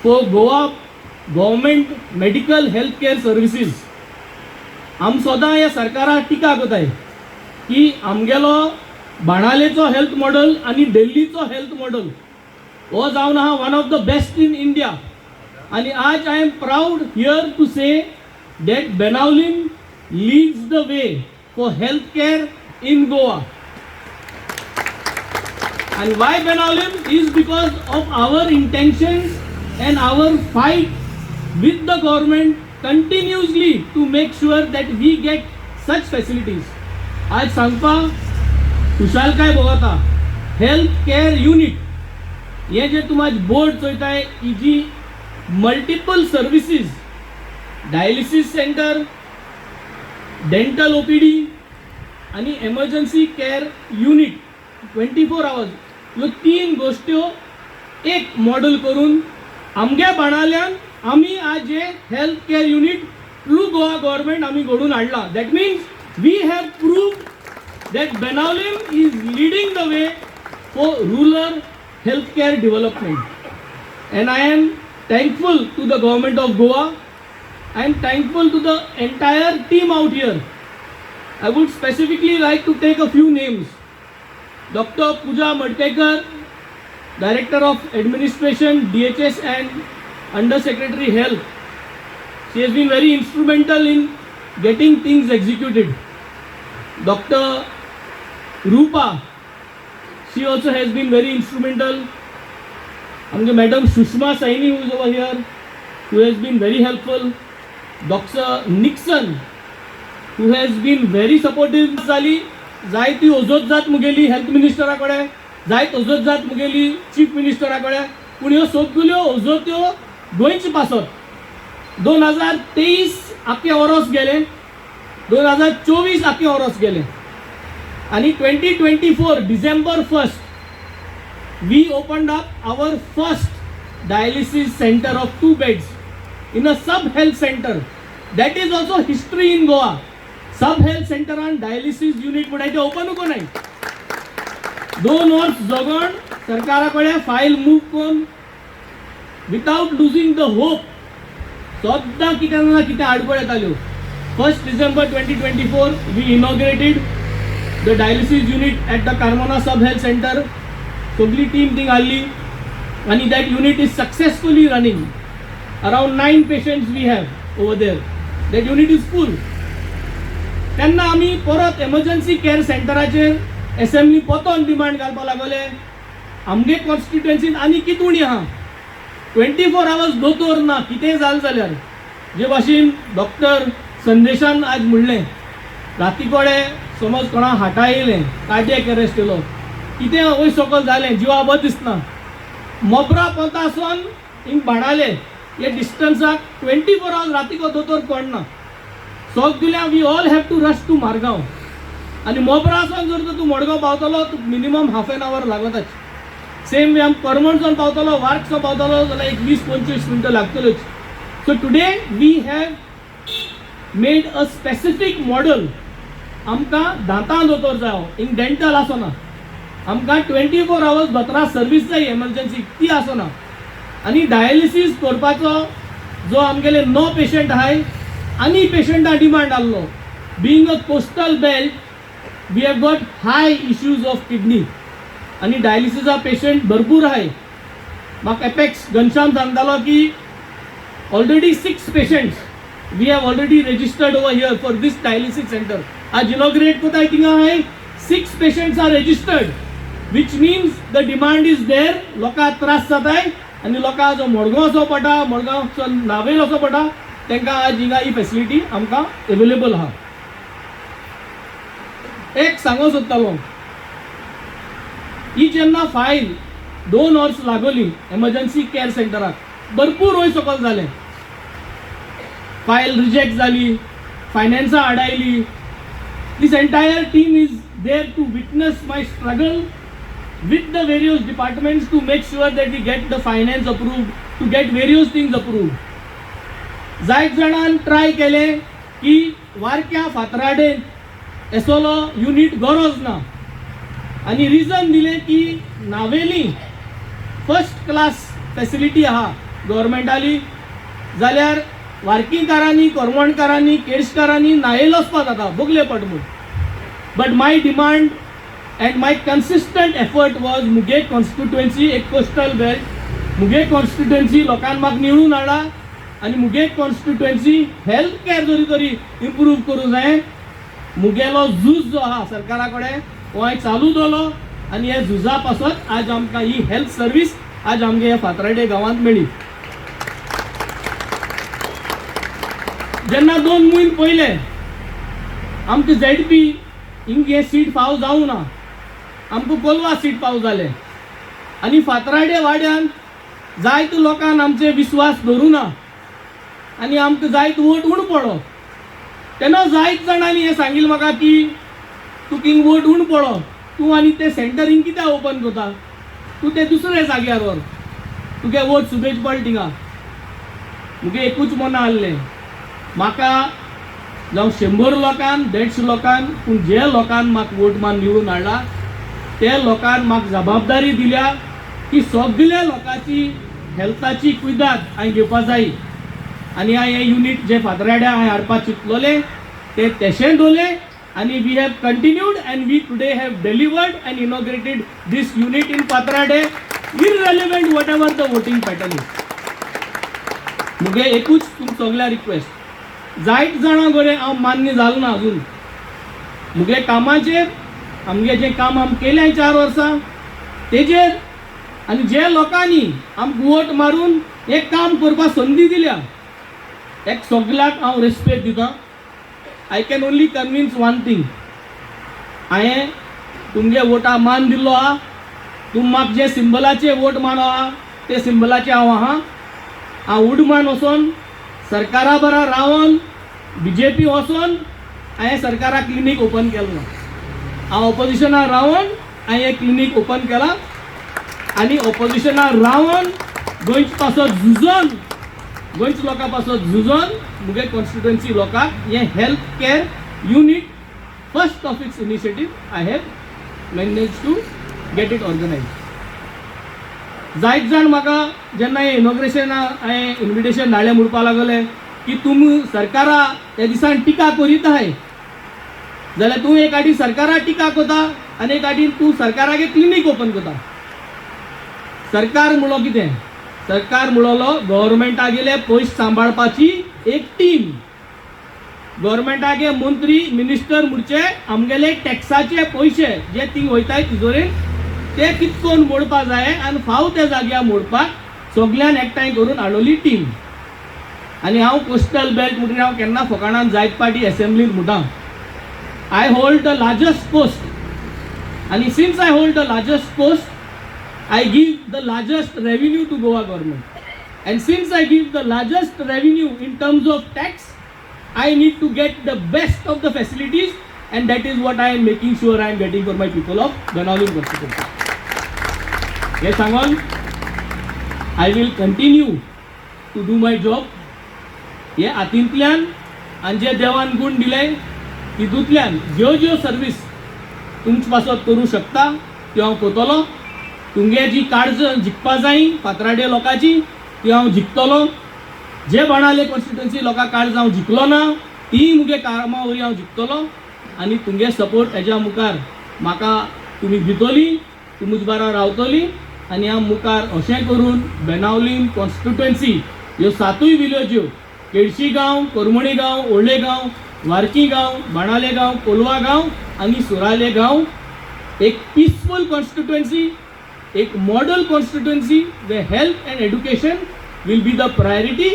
for Goa government medical health care services. आम सदां ह्या सरकाराक टिका करताय की आमगेलो बाणालेचो हेल्थ मॉडल आनी दिल्लीचो हेल्थ मॉडल हो जावन आहा one of the best in India. आनी आज I am proud here to say that Benaulim leads the way for health care in Goa. And why Benaulim is because of our intentions and our fight with the government continuously to make sure that we get such facilities. आज सांगपा खुशालकाय भोगता, health care unit हे जे तुम आज board चोयताय, ही जी multiple services, dialysis center, dental OPD आणि emergency care unit 24 hours, ह्यो तीन गोश्ट्यो एक मॉडल करून आमगे बाणाल्यान आमी आज हे health care unit through Goa government आमी घडून हाडलां. That means we have prove that Benaulim is leading the way for rural health care development, and I am thankful to the government of Goa. I am thankful to the entire team out here. I would specifically like to take a few names. Dr. Pooja Madkekar, Director of Administration, DHS and Under Secretary Health. She has been very instrumental in getting things executed. Dr. Rupa, she also has been very instrumental. आमगे Madam Sushma Saini, who is over here, who has been very helpful. Dr. Nixon, who has been very supportive. जाली जायती ओजोत जात मुगेली health मिनिस्टरा कडेन, जायत ओजोत जात मुगेली chief मिनिस्टरा कडेन, पूण ह्यो सगल्यो ओजोत्यो गोंयचे पासत. 2023 आख्खे ओरोस गेले, 2024 आख्खे ओरोस गेले आनी 2024 December 1st we opened up our first dialysis center of two beds in a sub health center. That is also history in Goa. Sub health center and dialysis unit म्हणून ते ओपन कोणाय. 2 वर्स जगण सरकारा कडेन फायल मूव करून, without losing the hope, सद्दां कितें ना कितें आडखळ येताल्यो. 1st December 2024 we inaugurated the dialysis unit at the Carmona sub health center. सगळी टीम थिंग हाडली आनी that unit is successfully running. Around nine patients we have over there. That unit is full. तेन्ना आमी परत emergency care सेंटराचेर assembly पोतोन demand घालपाक लागले. आमगे कॉन्स्टिट्युएन्सीन आनी कितें उणी आहा? 24 आवर्स दोतोर ना. कितेंय जालें जाल्यार, जे भाशेन डॉक्टर संदेशान आज म्हणलें, राती कडेन समज कोणा हार्टा येयलें, कार्डियक अरेस्ट येयलो, कितें वयर सकयल जालें, जिवा बरें दिसना, मोब्रा पोंतासून हिंग बाणाले हे डिस्टन्साक 24 आवर्स रातीको दोतोर कोण ना. सगल्या we all have to rush to Margao. आनी मोब्रासून जर तर तूं मडगांव पावतलो, तुका मिनिमम हाफ एन our लागताच. Same way आम करमणसून पावतलो, वार्कसो पावतलो जाल्यार एक 20-25 मिनटां लागतल्योच. So today we have made a specific model. आमकां दांतां दोतोर जायो, हिंग डेंटल आसना. आमकां 24 आवर्स दोतोरा सर्वीस जाय एमर्जन्सी, ती आसना. आनी डायलिसीस करपाचो जो आमगेले णव पेशंट आहाय आनी पेशंटा डिमांड आहलो. Being a coastal belt, we have got high issues of kidney आनी डायलिसिसा पेशंट भरपूर आहाय. म्हाका एपेक्स घनश्याम सांगतालो की already six patients we have already registered over here for this dialysis center. आज इनॉग्रेट कोताय थिंगा आहाय, six patients are registered, which means the demand is there. लोकांक त्रास जाताय आनी लोकांक जो मडगांव वचो पडटा, मडगांव नावेल वचो पडटा, तांकां आज हिंगा ही फेसिलिटी आमकां अवेलेबल आहा. एक सांगो सोदतालो, ही जेन्ना फायल 2 वर्स लागोली एमर्जन्सी केअर सेंटराक, भरपूर वयर सकयल जालें, फायल रिजेक्ट जाली, फायनान्सां आडायली. This entire team is there to witness my struggle with the various departments to make sure that we get the finance approved, to get various things approved. जायत जाणान try केलें की वारक्या फातराडेन एसोलो unit गरज ना आनी reason दिलें की Navelim first class facility आहा. गव्हर्मेंटाली जाल्यार वार्कीकारांनी, कोरमणकारांनी, केर्शकारांनी नायेल वचपा जाता बोगले पट म्हूण. But my demand and my consistent effort was मुगे कॉन्स्टिट्युएन्सी एक कोस्टल बेल्ट, मुगे कॉन्स्टिट्युएन्सी लोकांक म्हाका निवडून हाडला आनी मुगे कॉन्स्टिट्युएन्सी हेल्थ केअर जरी तरी इम्प्रूव करूं जाय. मुगेलो झूज जो आहा सरकारा कडेन हो हांवें चालू दवरलो आनी हे झुजा पासत आज आमकां ही हेल्थ सर्वीस आज आमगे ह्या फातराडे गांवांत मेळ्ळी. जेन्ना 2 म्हयने पयले आमकां झेडपी हिंग हें सीट फाव जावं ना, आमकां कोलवा सीट फाव जालें आनी फातराडे वाड्यान जायते लोकांक आमचे विस्वास धरूं ना आनी आमकां जायत वोट उण पडलो. तेन्ना जायत जाणांनी हें सांगिल्लें म्हाका की तुका हिंग वोट उण पडलो, तूं आनी तें सेंटर हिंग कित्याक ओपन करता, तूं तें दुसऱ्या जाग्यार व्हर, तुगे वोट सुबेज पडले थिंगा. मुगे एकूच मना आहलें, म्हाका जावं 100 लोकान, 150 लोकान, पूण जे लोकान म्हाका वोट मान निवडून हाडला ते लोकान म्हाका जबाबदारी दिल्या की सगल्या लोकांची हेल्थाची कुयदाद हांवें घेवपा जाय. आनी हांवें हें युनीट जें फातराड्या हांवें हाडपाक चिंतलोलें तें तेशें दवरलें आनी we have continued and we today have delivered and inaugurated this unit in Fatrade, irrelevant whatever the voting pattern is. मुगे एकूच तुम सगल्या रिक्वेस्ट, जायत जाणां गोरे हांव मान्य जालो ना अजून मुगे कामाचेर, आमगे जें काम आमी केलें 4 वर्सां तेजेर आनी जे लोकांनी आमकां वोट मारून हें काम करपाक संदी दिल्या एक सगल्याक हांव रेस्पेद दिता. I can only convince one thing, हांवें तुमगे वोटा मान दिल्लो आहा, तुम म्हाका जे सिंबलाचे वोट मानो आहा ते सिंबलाचे हांव आहा. हांव उडमान वचोन सरकारा बरा रावन बीजेपी वचोन हांवें सरकारा क्लिनीक ओपन केलो ना. हांव ऑपोजिशनार रावन हांवें क्लिनीक ओपन केलां आनी ऑपोजिशनार रावन गोंयचे पासत झुजोन, गोंयच्या लोकां पासत झुजोन मुगे कॉन्स्टिट्युएन्सी लोकांक हें health care unit first of its initiative I have manage to get it organize. जायत जाण म्हाका जेन्ना हें इनॉग्रेशना हांवें इन्विटेशन धाडलें म्हणपाक लागले की तुमी सरकारा ह्या दिसान टिका करीत आहाय जाल्यार तूं एक आडी सरकारा टिका करता आनी एक आडीन तूं सरकारागे क्लिनीक ओपन करता. सरकार म्हणलो कितें? सरकार म्हणलो गव्हर्मेंटागेले पयशे सांबाळपाची एक टीम. गव्हर्मेंटागे मंत्री मिनिस्टर म्हणचे आमगेले टॅक्साचे पयशे जे थिंग वयताय तिजोरेन ते कितकोन मोडपा जाय आनी फाव त्या जाग्यार मोडपाक सगल्यान एकठांय करून हाडवली टीम. आनी हांव कोस्टल बेल्ट म्हणटकीर हांव केन्ना फकाणान जायत पाटी एसेंब्लीन म्हणटा, I hold the largest coast आनी since I hold the largest coast, I give the largest revenue to Goa government. And since I give the largest revenue in terms of tax, I need to get the best of the facilities, and that is what I am making sure I am getting for my people of Benaulim constituency. Yes, सांगोन, I will continue to do my job. हे हातींतल्यान आनी जे देवान गूण दिले तितूंतल्यान ज्यो ज्यो service तुमचे पासत करूं शकता त्यो हांव करतलो. तुमगे जी काळजां जिखपा जाय फातराडे लोकांची ती हांव जिखतलो. जे बाणाले कॉन्स्टिट्युएन्सी लोकां काळजां हांव जिखलो ना ती मुगे कामां वरवीं हांव जिखतलो आनी तुमगे सपोर्ट हेज्या मुखार म्हाका तुमी दितली, तुमचे बारा रावतली आनी हांव मुखार अशें करून बेनावलीम कॉन्स्टिट्युएन्सी ह्यो सातूय विलेज्यो, केळशी गांव, करमणी गांव, ओल्डे गांव, वारकी गांव, बाणाले गांव, कोलवा गांव आनी सुराले गांव, एक पिसफूल कॉन्स्टिट्युएन्सी, एक model constituency where health and education will be the priority.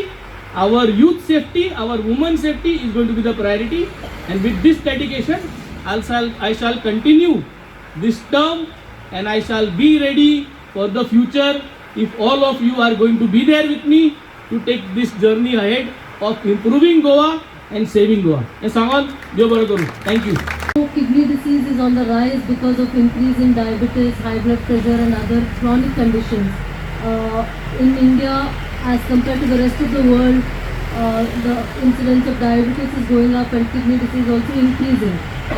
Our youth safety, our women safety is going to be the priority. And with this dedication, I shall continue this term and I shall be ready for the future if all of you are going to be there with me to take this journey ahead of improving Goa and saving Goa. हें सांगोन देव बरें करूं. Thank you. Kidney disease is on the rise because of increase in diabetes, high blood pressure and other chronic conditions. In India, as compared to the rest of the world, the incidence of diabetes is going up and kidney disease also increasing.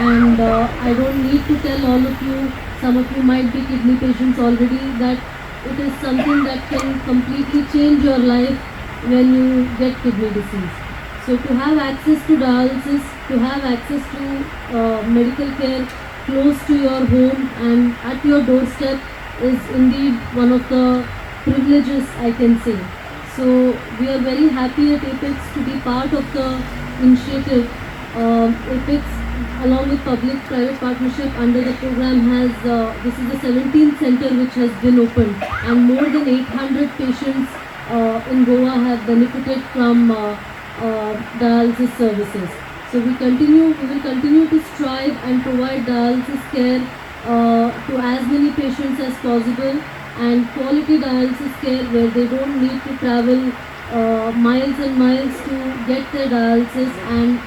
And I don't need to tell all of you, some of you might be kidney patients already, that It is something that can completely change your life when you get kidney disease. So to have access to dialysis, to have access to medical care close to your home and at your doorstep is indeed one of the privileges, I can say. So we are very happy at Apex to be part of the initiative. Apex, along with public-private partnership under the program, has this is the 17th center which has been opened, and more than 800 patients in Goa have benefited from dialysis services. So we will continue to strive and provide dialysis care to as many patients as possible, and quality dialysis care where they don't need to travel miles and miles to get their dialysis, and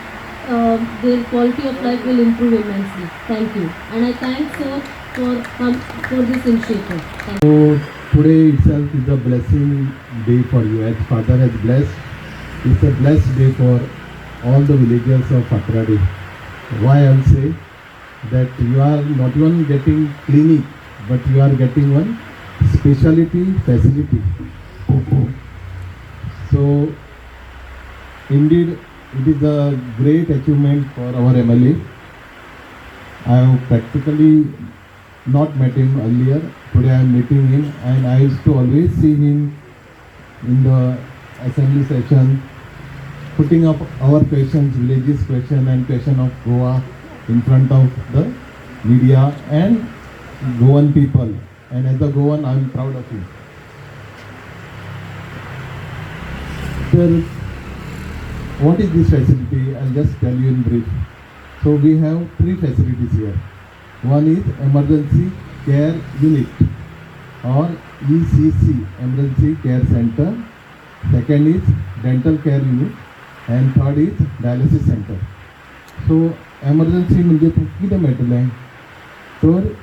their quality of life will improve immensely. Thank you. And I thank sir for this initiative. Thank you. So today itself is a blessing day for you, as Father has blessed. It's a blessed day for all the villagers of Fatrade. Why I will say that you are not even getting clinic, but you are getting one specialty facility. So indeed it is a great achievement for our MLA. I have practically not met him earlier. Today I am meeting him, and I used to always see him in the assembly session, putting up our questions, villages question and question of Goa in front of the media and Goan people. And as a Goan, I am proud of him. Sir, what is this facility? I'll just tell you in brief. So we have three facilities here. One is Emergency Care Unit or ECC, Emergency Care Center. Second is Dental Care Unit, and third is Dialysis Center. So emergency म्हणजे तुमकां कितें मेळटलें, तर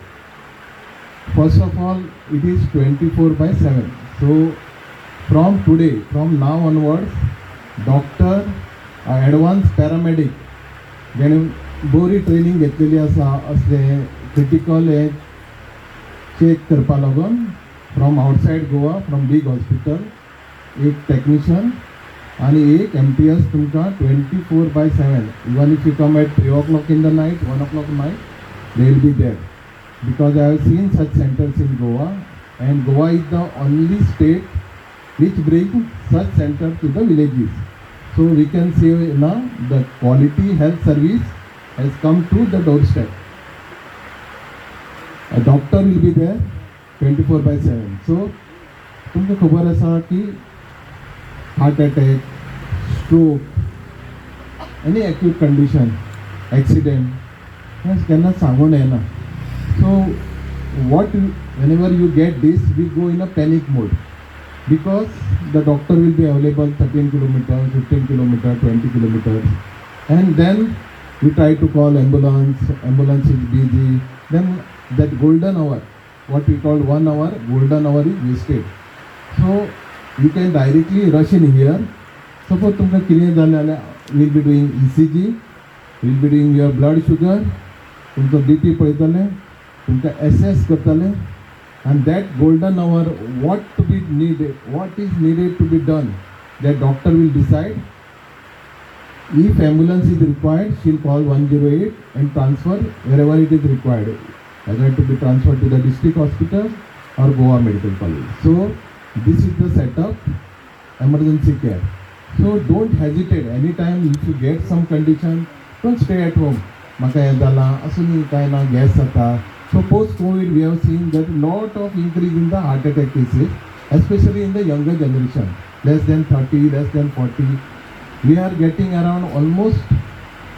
first of all it is 24/7. So from today, from now onwards, doctor, advance paramedic जेणे बरी training घेतलेली आसा असले क्रिटिकल हे चेक करपा लागून from outside Goa, from big hospital एक टॅक्निशियन आनी एक MTS तुमकां 24/7, even if you come at 3 o'clock in the night, 1 o'clock night, they will be there. Because I have seen such centers in Goa, and Goa is the only state which brings such center to the villages. So we can say now the quality health service has come to the doorstep. A doctor will be there 24/7. So तुमकां खबर आसा की heart attack, stroke, any acute condition, accident हें केन्ना सांगून येना. So whenever you get this, we go in a panic mode, because the doctor will be available 13 kilometers, 15 kilometers, 20 kilometers, and then we try to call ambulance, ambulance is busy. Then that golden hour, what we call 1 hour, golden hour is wasted. So you can directly rush in here. Suppose तुमकां कितें जालें जाल्यार we will be doing ECG, we will be doing your blood sugar, तुमचो BP पळयतले, तुमकां assess करतले, and that golden hour what to be needed, what is needed to be done, that doctor will decide. If ambulance is required, she will call 108 and transfer wherever it is required, either to be transferred to the district hospital or Goa Medical College. So this is the setup, emergency care. So don't hesitate. Anytime if you get some condition, don't stay at home. म्हाका हें जालां असो न्ही कांय ना, gas जाता. So post COVID we have seen that lot of increase in the heart attack cases, especially in the younger generation, less than 30, less than 40. We are getting around almost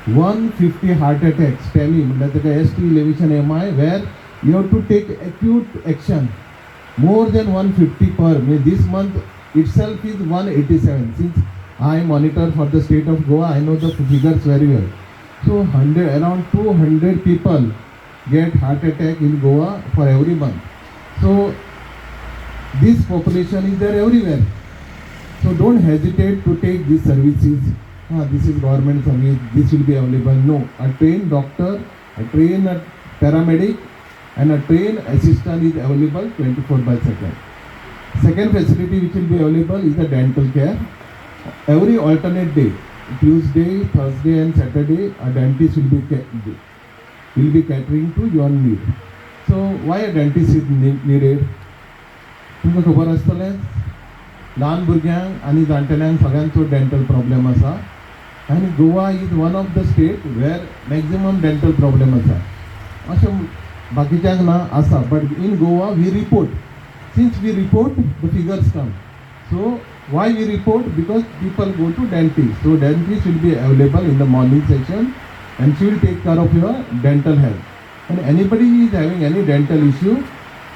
150 heart attacks, STEMI, म्हणल्यार ताका ST elevation MI, where you have to take acute action. More than 150 per, this month itself is 187. Since I monitor for the state of Goa, I know the figures very well. So around 200 people get heart attack in Goa for every month. So this population is there everywhere. So don't hesitate to take these services. This is government service, this will be available. No, a trained doctor, a trained paramedic and a trained assistant is available 24/7. Second facility which will be available is the dental care. Every alternate day, Tuesday, Thursday and Saturday, a dentist will be catering to your need. So why a dentist is needed? तुमकां खबर आसतलेंच, ल्हान भुरग्यांक आनी जाणटेल्यांक सगळ्यांचो dental problem आसा आनी Goa is one of the state where maximum dental problem आसा. अशें बाकीच्यांक ना आसा, but in Goa we report. Since we report, the figures come. So why we report? Because people go to dentist. So dentist will be available in the morning session and she will take care of your dental health. And anybody is having any dental issue,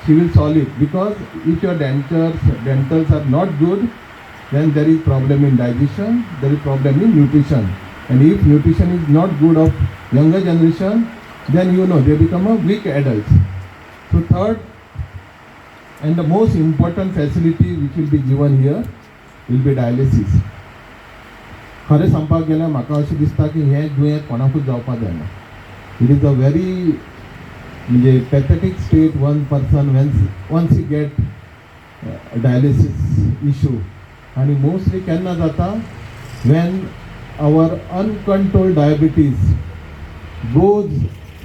she will solve it, because if your dentals are not good, then there is problem in digestion, there is problem in nutrition. And if nutrition is not good of younger generation, then they become a weak adults. So third and the most important facility which will be given here will be dialysis. खरें सांगपाक गेल्यार म्हाका अशें दिसता की हें दुयेंत कोणाकूच जावपाक जायना. It is a very म्हणजे pathetic state one person when once he get dialysis issue. आनी मोस्टली केन्ना जाता? When our uncontrolled diabetes goes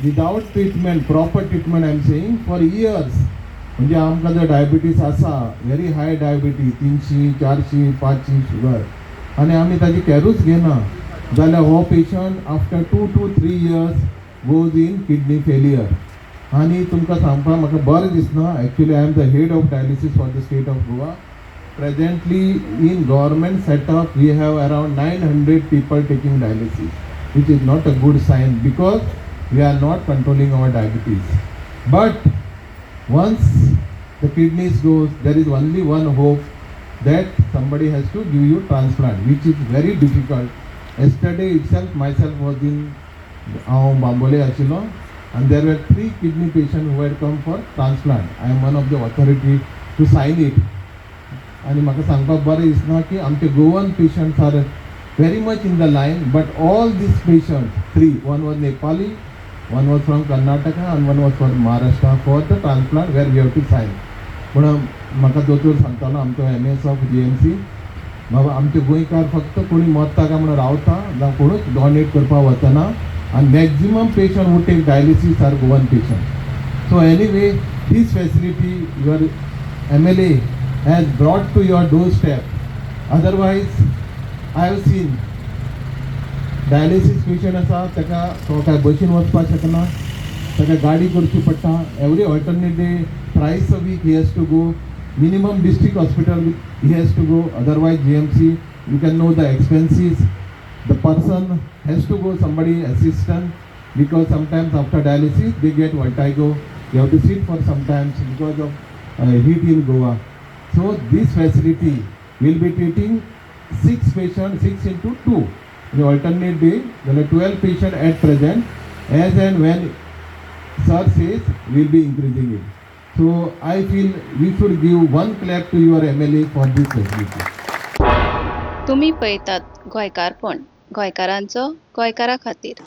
without treatment, proper treatment I am saying, for years. म्हणजे आमकां जर डायबिटीज आसा, व्हेरी हाय डायबिटीज, 300, 400, 500 शुगर आनी आमी ताजी कॅरूच घेना जाल्यार हो patient after 2 to 3 years goes in kidney failure. आनी तुमकां सांगपाक म्हाका बरें दिसना, actually I am the head of dialysis for the state of Goa. Presently in government setup we have around 900 people taking dialysis, which is not a good sign because we are not controlling our diabetes. But once the kidneys goes, there is only one hope, that somebody has to give you transplant, which is very difficult. Yesterday itself, myself was in, हांव बांबोले आशिल्लो and there were three kidney patients who had come for transplant. I am one of the authority to sign it. आनी म्हाका सांगपाक बरें दिसना की आमचे Goan patients are very much in the line, but all these patient three, one was Nepali, one was from Karnataka and one was from Maharashtra, for the transplant where we have to sign. पूण म्हाका दोतोर सांगतालो, आमचो MS of GMC, बाबा आमचे गोंयकार फक्त कोणी मरता काय म्हणून रावता, जावं कोणूच डोनेट करपाक वचना आनी maximum patient who take dialysis are Goan patient. So anyway, this facility your MLA has brought to your doorstep. Otherwise, I have seen dialysis patient आसा, ताका तो काय बशीन वचपाक शकना, ताका गाडी करची पडटा. Every alternate day, thrice a week he has to go minimum district hospital, he has to go, otherwise GMC. You can know the expenses. The person has to go, somebody assistant, because sometimes after dialysis they get vertigo, they have to sit for sometimes because of heat in Goa. So this facility will be treating six patients, six into two. In the alternate day, there are 12 patients at present. As and when sir says, we will be increasing it. So I feel we should give one clap to your MLA for this facility. तुमी पळयतात गोंयकारपण, गोंयकारांचो गोंयकारा खातीर.